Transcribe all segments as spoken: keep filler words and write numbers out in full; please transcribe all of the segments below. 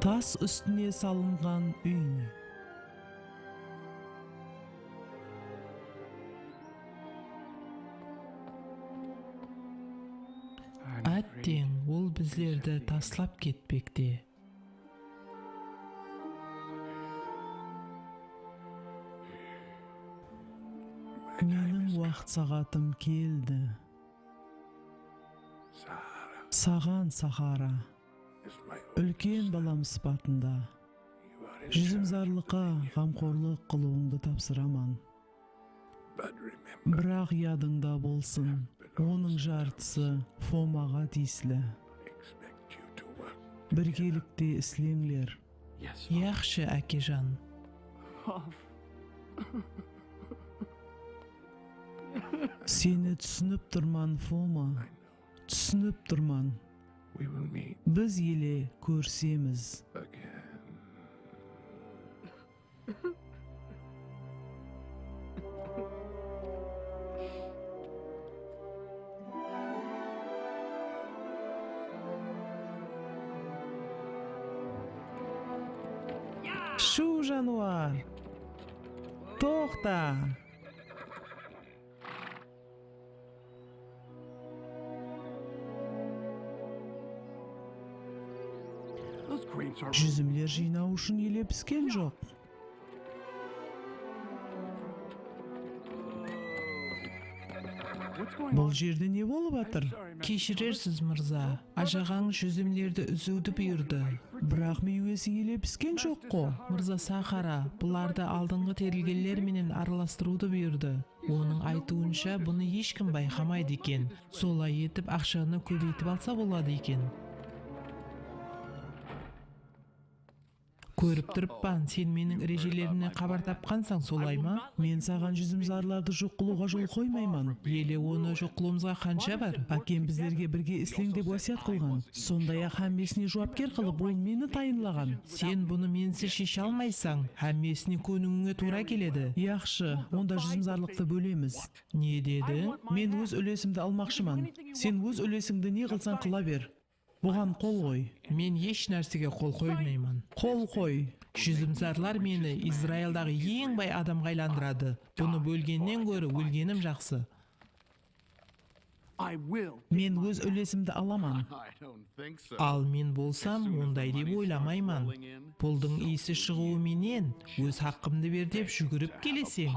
Tas ústine salınǵan úy. Átteń, ol bizlerdi taslap ketpekte. Meniń waqıt saǵatım keldi. Saǵan, Sahara. Úlken balam sıpatında júzimzarlıqqa ǵamqorlıq qılıwıńdı tapsıraman. Biraq yadıńda bolsın, onıń jartısı Fomaǵa tiyisli. Birgelikte isleńler. Yaqshı, ákejan. Seni túsinip turman, Foma. Túsinip turman. Biz ele kórisemiz. Shu janıwar! Toqta! Júzimler jıynaw ushın ele pisken joq. Bul jerde ne bolıp atır? Keshirersiz, mırza. Ajaǵańız júzimlerdi úziwdi buyırdı. Biraq miywesi ele pisken joq-ǵo. Mırza Sahara, bulardı aldınǵı terilgenler menen aralastırıwdı buyırdı. Onıń aytıwınsha, bunı hesh kim bayqamaydı eken. Solay etip, aqshanı kóbeytip alsa boladı eken. Kórip turıppan, sen meniń rejelerimnen xabar tapqansań, solay ma? Men saǵan júzimzarlardı joq qılıwǵa jol qoymayman. Ele onı joq qılıwımızǵa qansha bar? Ákem bizlerge birge isleń dep wásiyat qılǵan. Sonday-aq, hámmesine juwapker qılıp, ol meni tayınlaǵan. Sen bunı mensiz sheshe almaysań. Hámmesine kóniwińe tuwra keledi. Yaqshı, onda júzimzarlıqtı bólemiz. Ne dediń? Men óz úlesimdi almaqshıman. Sen óz úlesińdi ne qılsań qıla ber. Buǵan qol qoy. Men hesh nársege qol qoymayman. Qol qoy. Júzimzarlar meni Izraildaǵı eń bay adamǵa aylandıradı. Bunı bólgennen góri ólgenim jaqsı. Men óz úlesimdi alaman. Al, men bolsam, onday dep oylamayman. Puldıń iyisi shıǵıwı menen, óz haqqımdı ber dep júgirip keleseń.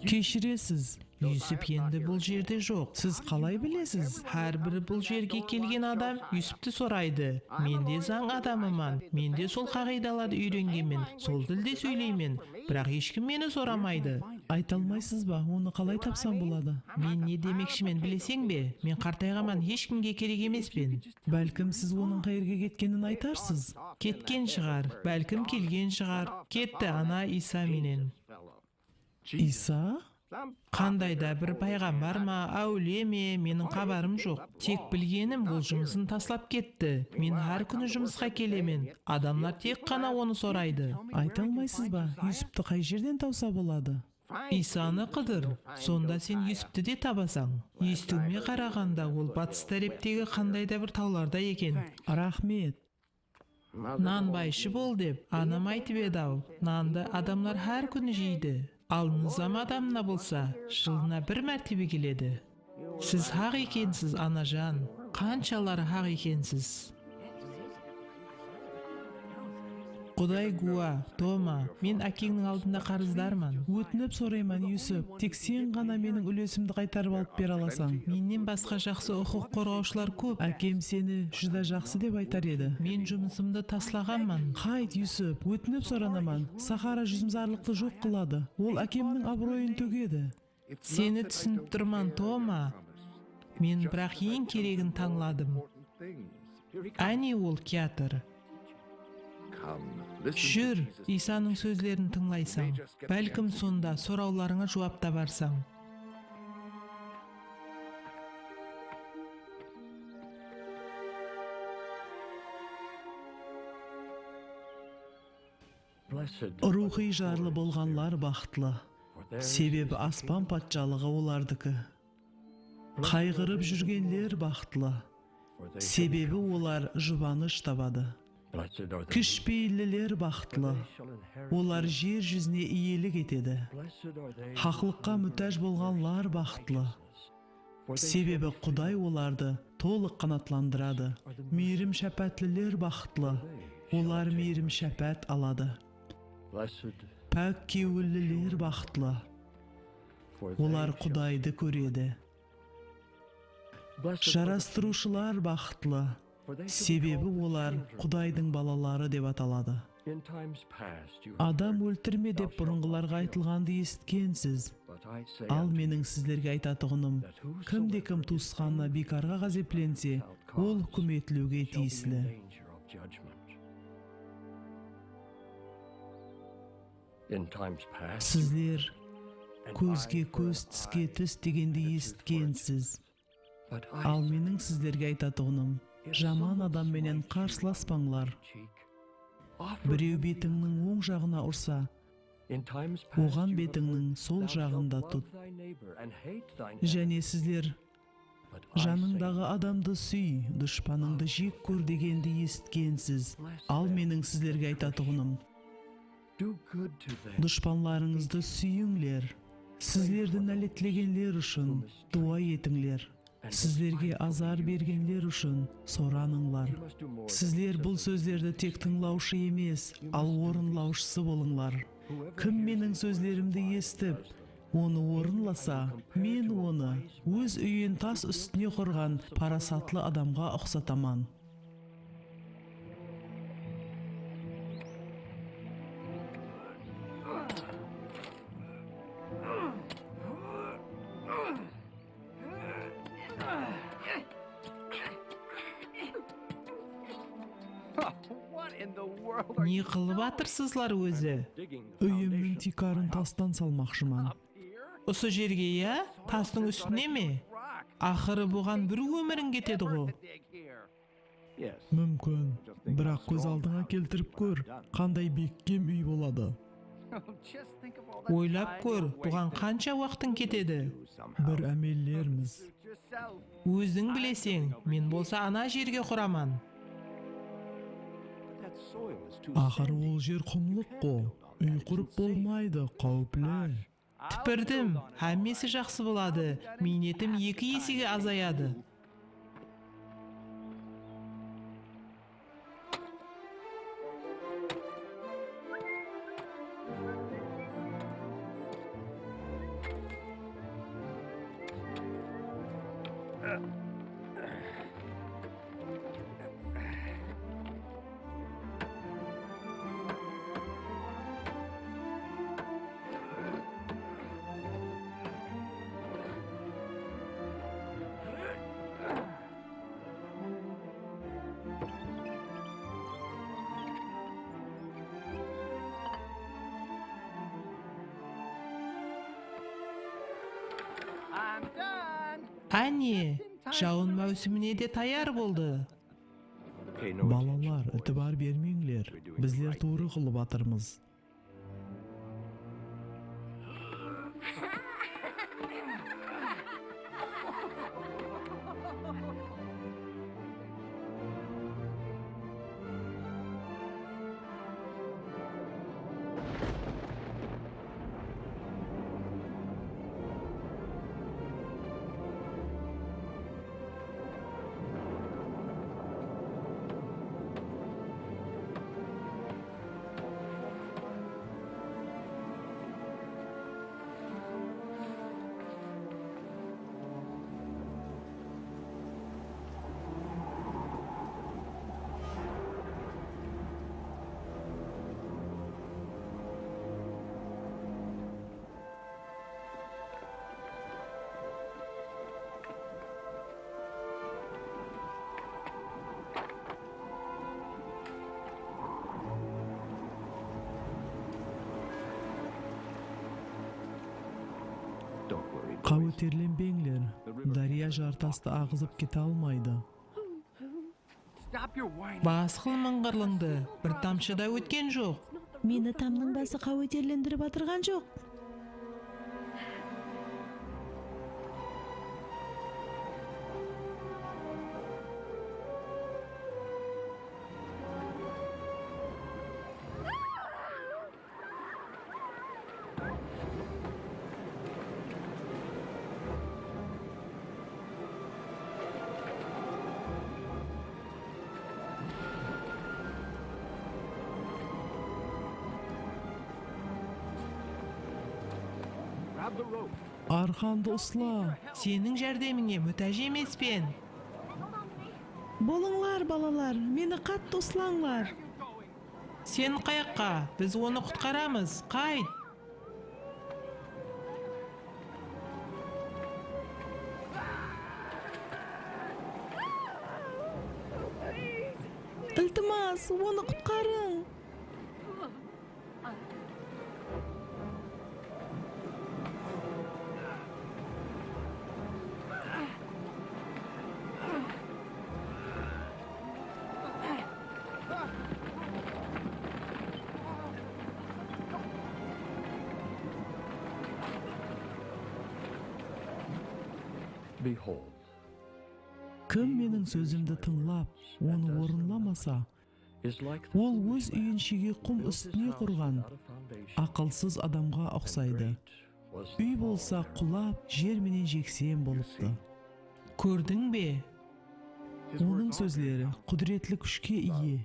Keshiresiz, Yusip endi bul jerde joq. Siz qalay bilesiz? Hár bir bul jerge kelgen adam Yusipti soraydı. Men de zań adamıman. Men de sol qaǵıydalardı úyrengenmen, sol tilde sóyleymen. Biraq hesh kim meni soramaydı. Ayta almaysız ba, onı qalay tapsam boladı? Men ne demekshimen, bileseń be? Men qartayǵanman, hesh kimge kerek emespen. Bálkim siz onıń qayerge ketkenin aytarsız? Ketken shıǵar, bálkim kelgen shıǵar. Ketti, ana, Iysa menen. Iysa? Qanday da bir payǵambar ma, áwliye me, meniń xabarım joq. Tek bilgenim, ol jumısın taslap ketti. Men hár kúni jumısqa kelemen. Adamlar tek ǵana onı soraydı. Ayta almaysız ba, Yusipti qay jerden tawsa boladı? Iysanı qıdır, sonda sen Yusipti de tabasań. Esitiwime qaraǵanda, ol batıs táreptegi qanday da bir tawlarda eken. Raxmet. Nan bayıshı bol dep, anam aytıp edi-aw, nandı adamlar hár kúni jeydi. Al nızam adamına bolsa, jılına bir mártebe keledi. Siz haq ekensiz, anajan, qanshalar haq ekensiz. Quday gúwa, Toma, men ákeńniń aldında qarızdarman. Ótinip sorayman, Yusip, tek sen ǵana meniń úlesimdi qaytarıp alıp bere alasań. Mennen basqa jaqsı huqıq qorǵawshılar kóp. Ákem seni júdá jaqsı dep aytar edi. Men jumısımdı taslaǵanman. Qayt, Yusip, ótinip soranaman. Sahara júzimzarlıqtı joq qıladı. Ol ákemniń abıroyın tógedi. Seni túsinip turman, Toma. Men biraq eń keregin tańladım. Áne, ol kiyatır. Júr, Iysanıń sózlerin tıńlaysań. Bálkim, sonda sorawlarıńa juwap tabarsań. Ruwxıy jarlı bolǵanlar baxıtlı, sebebi aspan patshalıǵı olardiki. Qayǵırıp júrgenler baxıtlı, sebebi olar jubanısh tabadı. Kishpeyilliler baxıtlı, olar jer júzine iyelik etedi. Haqlıqqa mútáj bolǵanlar baxıtlı, sebebi Quday olardı tolıq qanatlandıradı. Miyrim-shápátliler baxıtlı, olar miyrim-shápát aladı. Pák kewilliler baxıtlı, olar Qudaydı kóredi. Jarastırıwshılar baxıtlı, sebebi olar Qudaydıń balaları dep ataladı. Adam óltirme dep burınǵılarǵa aytılǵandı esitkensiz. Al, meniń sizlerge aytatuǵınım, kimde-kim tuwısqanına biykarǵa ǵázeplense, ol húkim etiliwge tiyisli. Sizler kózge kóz, tiske tis degendi esitkensiz. Al, meniń sizlerge aytatuǵınım, jaman adam menen qarsılaspańlar. Birew betińniń oń jaǵına ursa, oǵan betińniń sol jaǵın da tut. Jáne sizler janıńdaǵı adamdı súy, dushpanıńdı jek kór degendi esitkensiz. Al, meniń sizlerge aytatuǵınım, dushpanlarıńızdı súyińler, sizlerdi náletlegenler ushın duwa etińler, sizlerge azar bergenler ushın soranıńlar. Sizler bul sózlerdi tek tıńlawshı emes, al orınlawshısı bolıńlar. Kim meniń sózlerimdi esitip, onı orınlasa, men onı óz úyin tas ústine qurǵan parasatlı adamǵa uqsataman. Ne qılıp atırsızlar ózi? Úyimniń tiykarın tastan salmaqshıman. Usı jerge, ya? Tastıń ústine me? Aqırı buǵan bir ómiriń ketedi ǵo. Múmkin, biraq kóz aldıńa keltirip kór, qanday bekkem úy boladı. Oylap kór, buǵan qansha waqtıń ketedi? Bir ámellermiz. Óziń bileseń, men bolsa ana jerge quraman. Aqırı ol jer qumlıq ǵo, úy qurıp bolmaydı, qáwipli. Tipirdim, hámmesi jaqsı boladı, miynetim eki esege azayadı. Áne, jawın máwsimine de tayar boldı. Balalar, itibar bermeńler, bizler tuwrı qılıp atırmız. Qáweterlenbeńler, dárya jartastı aǵızıp kete almaydı. Basqıl mıńǵırlıńdı, bir tamshı da ótken joq. Meni tamnıń bası qáweterlendirip atırǵan joq. Arqandı usla. Seniń járdemińe mútáj emespen. Bolıńlar, balalar, meni qattı uslańlar. Sen qayaqqa? Biz onı qutqaramız. Qayt! Iltimas, onı qutqarıń! Behold, kim meniń sózimdi tıńlap, onı orınlamasa, ol óz úyin shege qum ústine qurǵan aqılsız adamǵa uqsaydı. Úy bolsa qulap, jer menen jeksem bolıptı. Kórdiń be? Onıń sózleri qúdiretli kúshke iye.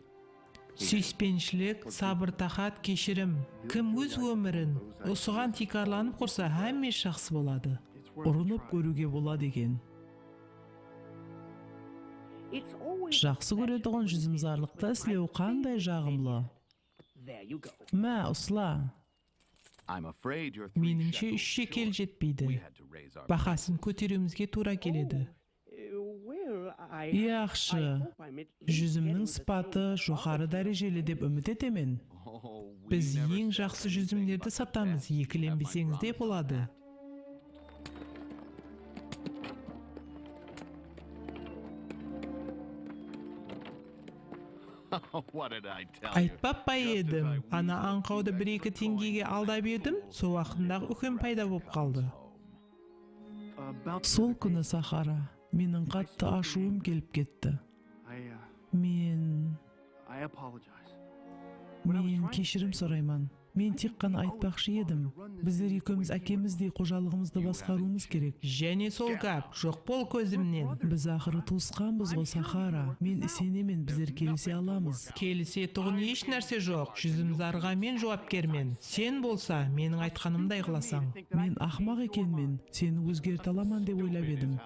Súyispenshilik, sabır-taqat, keshirim. Kim óz ómirin usıǵan tiykarlanıp qursa, hámme jaqsı boladı. Urınıp kóriwge boladı eken. Jaqsı kóretuǵın júzimzarlıqta islew qanday jaǵımlı. Má, usla. Menińshe, úsh shekel jetpeydi. Bahasın kóteriwimizge tuwra keledi. Yaqshı. Júzimniń sıpatı joqarı dárejeli dep úmit etemen. Biz eń jaqsı júzimlerdi satamız, ekilenbeseńiz de boladı. Aytpap pa edim, ana ańqawdı bir-eki teńgege aldap edim, sol waqtında-aq úken payda bolıp qaldı. Sol kúni, Sahara, meniń qattı ashıwım kelip ketti. Men, men keshirim sorayman. Men tek ǵana aytpaqshı edim, bizler ekewimiz ákemizdey xojalıǵımızdı basqarıwımız kerek. Jáne sol gáp, joq bol kózimnen. Biz aqırı tuwısqanbız ǵo, Sahara. Men isenemen, bizler kelise alamız. Kelisetuǵın hesh nárse joq. Júzimzarǵa men juwapkermen. Sen bolsa meniń aytqanımday qılasań. Men aqmaq ekenmen, seni ózgerte alaman dep oylap edim.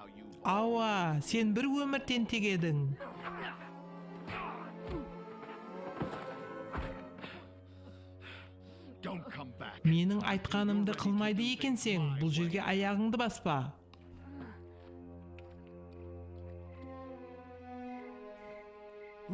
Awa, sen bir ómir tentek ediń. Meniń aytqanımdı qılmaydı ekenseń, bul jerge ayaǵıńdı baspa.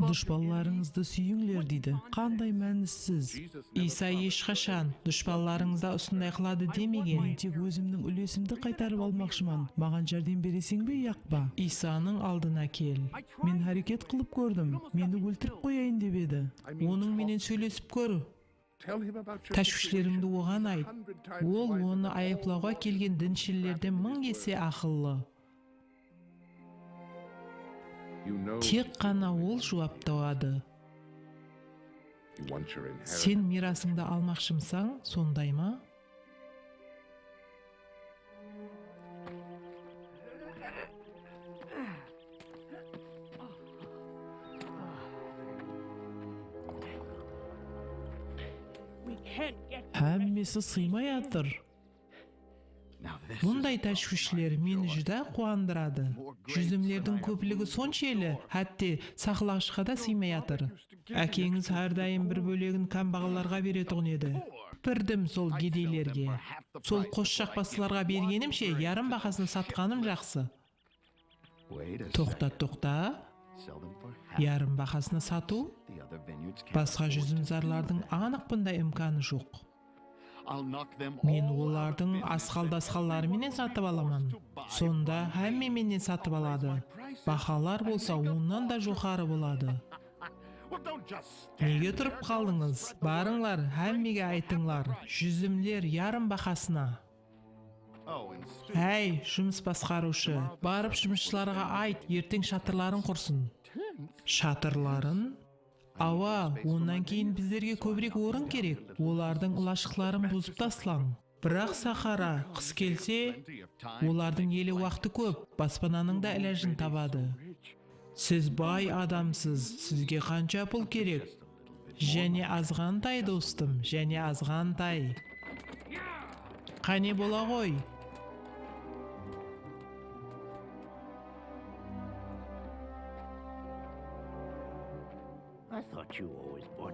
Dushpanlarıńızdı súyińler, deydi. Qanday mánissiz! Iysa hesh qashan, dushpanlarıńızda usınday qıladı demegen. Men tek ózimniń úlesimdi qaytarıp almaqshıman. Maǵan járdem bereseń be, yaq pa? Iysanıń aldına kel. Men háreket qılıp kórdim. Meni óltirip qoyayın dep edi. Onıń menen sóylesip kór. Táshwishlerińdi oǵan ayt. Ol onı ayıplawǵa kelgen dinshilerden mıń ese aqıllı. Tek ǵana ol juwap tabadı. Sen miyrasıńdı almaqshımısań, sonday ma? Hámmesi sıymay atır. Bunday táshwishler meni júdá quwandıradı. Júzimlerdiń kópligi sonshelli, hátte saqlaǵıshqa da sıymay atır. Ákeńiz hár dayım bir bólegin kámbaǵallarǵa beretuǵın edi. Birdim sol gedeylerge. Sol qosshaqbaslılarǵa bergenimshe, yarım bahasına satqanım jaqsı. Toqta, toqta. Yarım bahasına satıw? Basqa júzimzarlardıń anıq bunday imkanı joq. Men olardıń asqal-dasqalları menen satıp alaman. Sonda hámme mennen satıp aladı. Bahalar bolsa onnan da joqarı boladı. Nege turıp qaldıńız? Barıńlar, hámmege aytıńlar. Júzimler yarım bahasına. Háy, jumıs basqarıwshı, barıp jumısshılarǵa ayt, erteń shatırların qursın. Shatırların? Awa, onnan keyin bizlerge kóbirek orın kerek. Olardıń ılashıqların buzıp taslań. Biraq Saxara, qıs kelse, olardıń ele waqtı kóp, baspananıń da ilajın tabadı. Siz bay adamsız, sizge qansha pul kerek? Jáne azǵantay, dostım, jáne azǵantay. Qáne, bola ǵoy.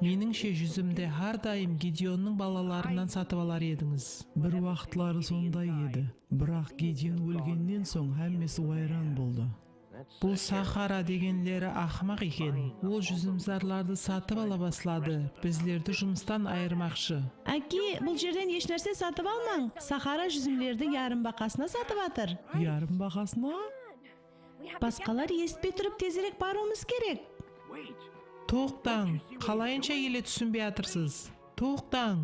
Menińshe, júzimdi hár dayım Gideonnıń balalarınan satıp alar edińiz. Bir waqıtları sonday edi. Biraq Gideon ólgennen soń hámmesi wayran boldı. Bul Saxara degenleri aqmaq eken. Ol júzimzarlardı satıp ala basladı. Bizlerdi jumıstan ayırmaqshı. Áke, bul jerden hesh nárse satıp almań. Saxara júzimlerdi yarım bahasına satıp atır. Yarım bahasına? Basqalar esitpey turıp tezirek barıwımız kerek. Toqtań, qalayınsha ele túsinbey atırsız? Toqtań!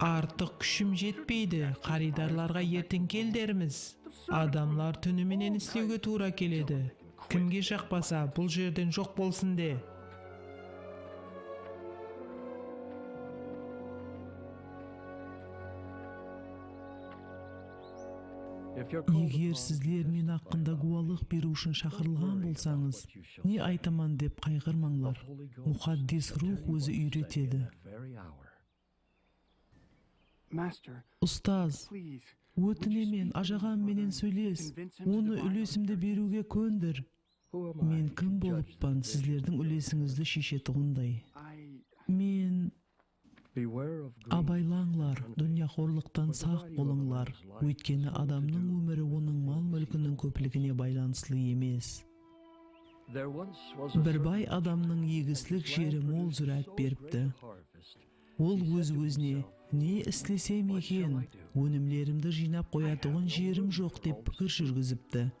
Artıq kúshim jetpeydi, qarıydarlarǵa erteń kel dermiz. Adamlar túni menen islewge tuwra keledi. Kimge jaqpasa, bul jerden joq bolsın de. Eger sizler men haqqında gúwalıq beriw ushın shaqırılǵan bolsańız, ne aytaman dep qayǵırmańlar. Muqaddes Ruwx ózi úyretedi. Ustaz, ótinemen, ajaǵam menen sóyles, onı úlesimdi beriwge kóndir. Men kim bolıppan, sizlerdiń úlesińizdi sheshetuǵınday? Men... Abaylańlar, dúnyaqorlıqtan saq bolıńlar, óytkeni adamnıń ómiri onıń mal-múlkiniń kópligine baylanıslı emes. Bir bay adamnıń egislik jeri mol zúráát beripti. Ol óz-ózine, ne islesem eken, ónimlerimdi jıynap qoyatuǵın jerim joq, dep pikir júrgizipti.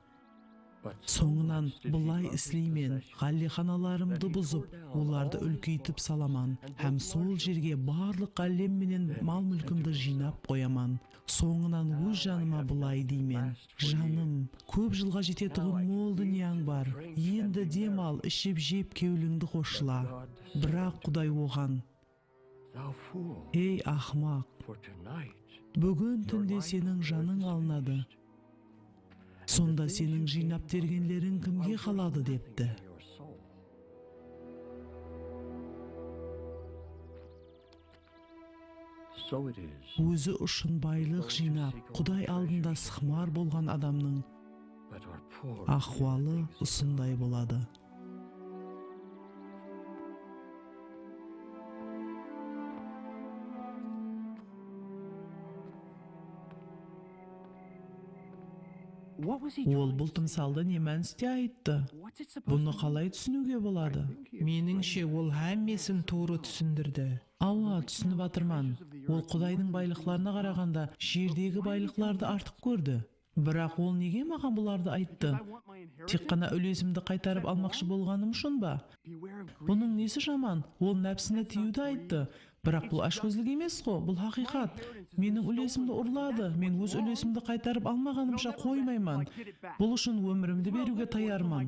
Sońınan bılay isleymen, ǵállexanalarımdı buzıp, olardı úlkeytip salaman hám sol jerge barlıq ǵállem menen mal-múlkimdi jıynap qoyaman. Sońınan óz janıma bılay deymen, janım, kóp jılǵa jetetuǵın mol dúnyań bar. Endi dem al, iship-jep, kewlińdi xosla. Biraq Quday oǵan, Ey aqmaq, búgin túnde seniń janıń alınadı. Sonda seniń jıynap tergenleriń kimge qaladı? Depti. Ózi ushın baylıq jıynap, Quday aldında sıqmar bolǵan adamnıń ahwalı usınday boladı. Ol bul tımsaldı ne mánisti ayttı? Bunı qalay túsiniwge boladı? Menińshe, ol hámmesin tuwrı túsindirdi. Awa, túsinip atırman. Ol Qudaydıń baylıqlarına qaraǵanda jerdegi baylıqlardı artıq kórdi. Biraq ol nege maǵan bulardı ayttı? Tek ǵana úlesimdi qaytarıp almaqshı bolǵanım ushın ba? Bunıń nesi jaman? Ol nápsine tiyiwdi ayttı. Biraq bul áshkózlik emes-ǵo, bul haqıyqat. Meniń úlesimdi urladı, men óz úlesimdi qaytarıp almaǵanımsha qoymayman. Bul ushın ómirimdi beriwge tayarman.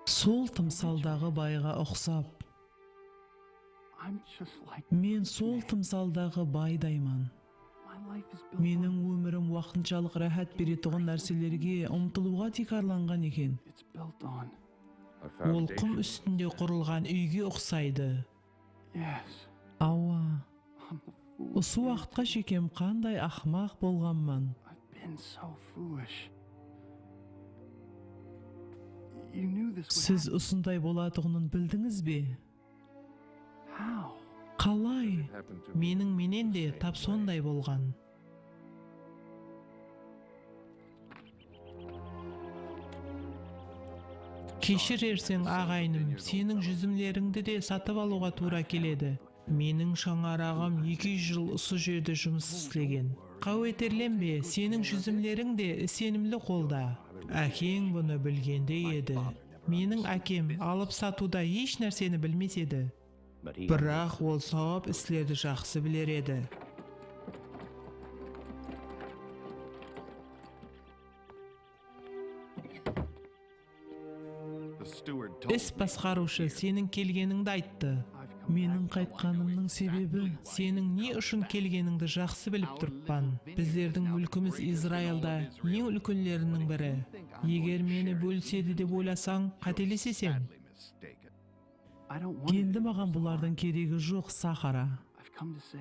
Sol tımsaldaǵı bayǵa uqsap. Men sol tımsaldaǵı baydayman. Meniń ómirim waqtınshalıq ráhát beretuǵın nárselerge umtılıwǵa tiykarlanǵan eken. Ol qum ústinde qurılǵan úyge uqsaydı. Awa. Usı waqıtqa shekem qanday aqmaq bolǵanman. Siz usınday bolatuǵının bildińiz be? Qalay? Meniń menen de tap sonday bolǵan. Keshirerseń, aǵaynim, seniń júzimlerińdi de satıp alıwǵa tuwra keledi. Meniń shańaraǵım eki júz jıl usı jerde jumıs islegen. Qáweterlenbe, seniń júzimleriń de isenimli qolda. Ákeń bunı bilgendey edi. Meniń ákem alıp-satıwda hesh nárseni bilmes edi. Biraq ol sawap islerdi jaqsı biler edi. Is basqarıwshı seniń kelgenińdi ayttı. Meniń qaytqanımnıń sebebi, seniń ne ushın kelgenińdi jaqsı bilip turıppan. Bizlerdiń múlkimiz Izrailda eń úlkenleriniń biri. Eger meni bólisedi dep oylasań, qáteleseseń. Endi maǵan bulardıń keregi joq, Sahara.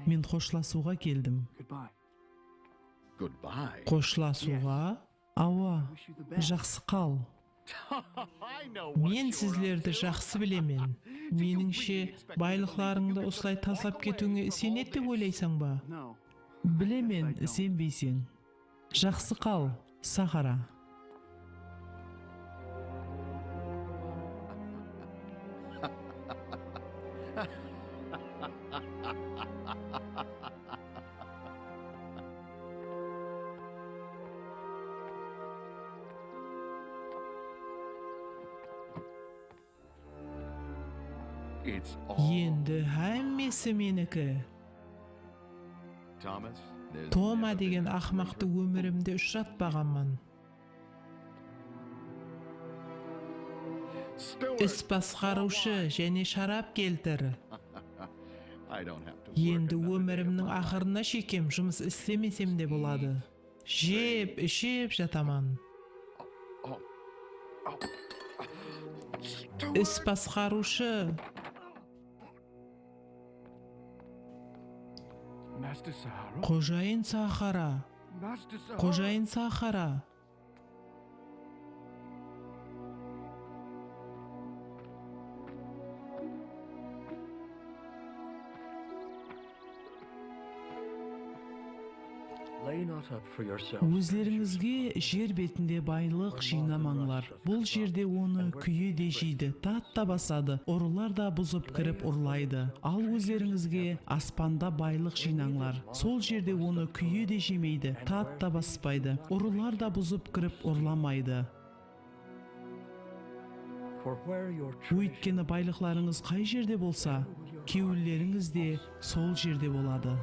Men xoshlasıwǵa keldim. Xoshlasıwǵa? Awa, jaqsı qal. Men sizlerdi jaqsı bilemen. Menińshe, baylıqlarıńdı usılay taslap ketiwińe isenedi dep oylaysań ba? Bilemen, isenbeyseń. Jaqsı qal, Sahara. Endi hámmesi meniki. Toma degen aqmaqtı ómirimde ushıratpaǵanman. Is basqarıwshı, jáne sharap keltir. Endi ómirimniń aqırına shekem jumıs islemesem de boladı. Jep, iship jataman. Is basqarıwshı. Xojayın Sahara. Xojayın Sahara. Ózlerińizge jer betinde baylıq jıynamańlar. Bul jerde onı kúye de jeydi, tat ta basadı, urılar da buzıp kirip urlaydı. Al ózlerińizge aspanda baylıq jıynańlar. Sol jerde onı kúye de jemeydi, tat ta baspaydı, urılar da buzıp kirip urlamaydı. Óytkeni baylıqlarıńız qay jerde bolsa, kewillerińiz de sol jerde boladı.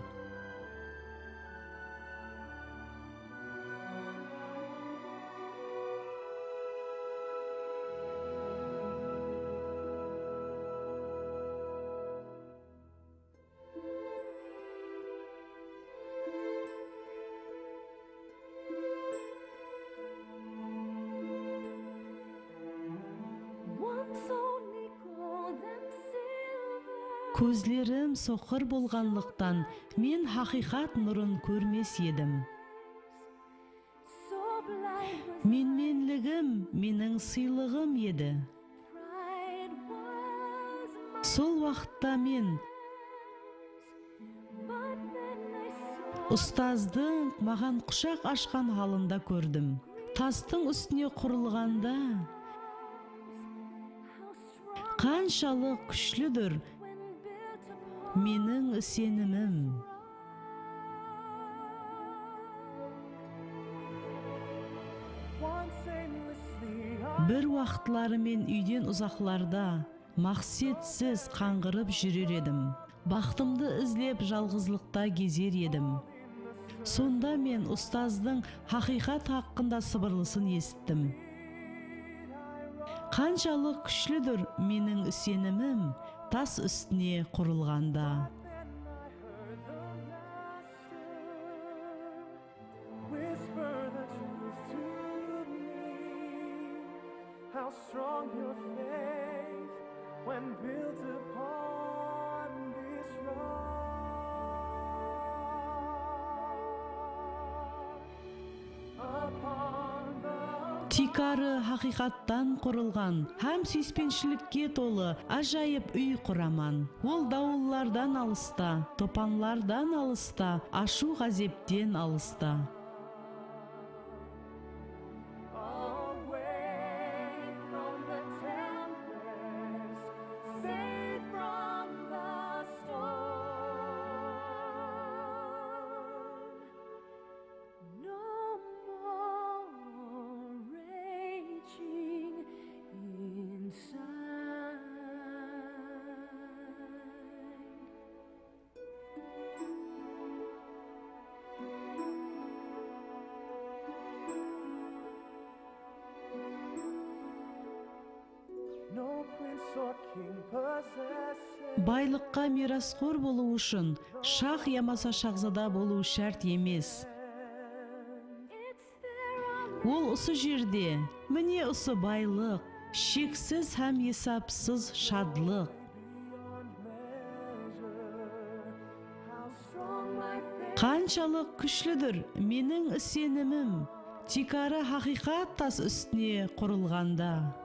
Kózlerim soqır bolǵanlıqtan, men haqıyqat nurın kórmes edim. Menmenligim meniń sıylıǵım edi. Sol waqıtta men ustazdıń maǵan qushaq ashqan halında kórdim. Tastıń ústine qurılǵanda, qanshalıq kúshlidur meniń isenimim. Bir waqıtları men úyden uzaqlarda, maqsetsiz qańǵırıp júrer edim. Baxtımdı izlep, jalǵızlıqta gezer edim. Sonda men ustazdıń haqıyqat haqqında sıbırlısın esittim. Qanshalıq kúshlidur meniń isenimim tas ústine qurılǵanda. Whisper the truth to me. How strong your faith when built upon this rock. Upon the Tiykarı haqıyqattan qurılǵan hám súyispenshilikge tolı ájayıp úy quraman. Ol dawıllardan alısta, topanlardan alısta, ashıw-ǵázepten alısta. Baylıqqa miyrasxor bolıw ushın shax yamasa shaxzada bolıw shárt emes. Ol usı jerde, mine usı baylıq, sheksiz hám esapsız shadlıq. Qanshalıq kúshlidir meniń isenimim, tiykarı haqıyqat tas ústine qurılǵanda.